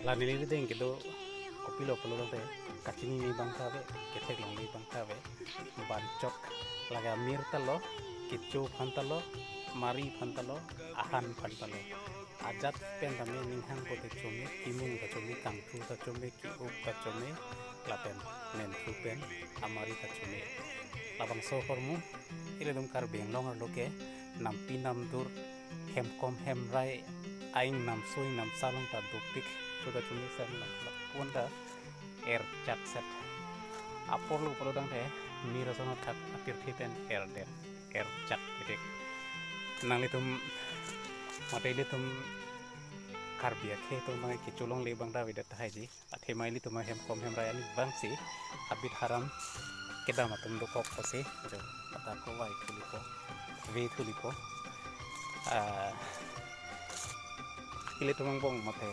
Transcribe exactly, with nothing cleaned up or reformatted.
La neli rideng kedo kopilo pulo tangte, kachinine abang ta ave, ketheklongle abang ta ave, banchok lake amir ta lo, kecho aphan ta lo, mari aphan ta lo, ahan aphan ta lo. Ajat pen tame ninghang pote chome, kimung ta chome, kangthu ta chome, ki-ok ta chome, lapen menthu pen amari ta chome. Labangso ahormu ilitum Karbi Anglong arlo ke nampi namdur, hemkom hemrai, aing namso aing namsa along ta dopik cho ta chome, sen lang sapon ta erchak set. Apor lo pulo tangte, mir ason athak apirthe pen erdet, erchak pitik. Nanglitum, mate ilitum Karbi akhei atum abang kecholongle abang ta avedet tahai ji. Athema ilitum ahemkom hemrai ani abang si habit haram kedam atum dokok ko si, jo, ata ko vai thulipo, ve thulipo. Ah, ilitum angbong mate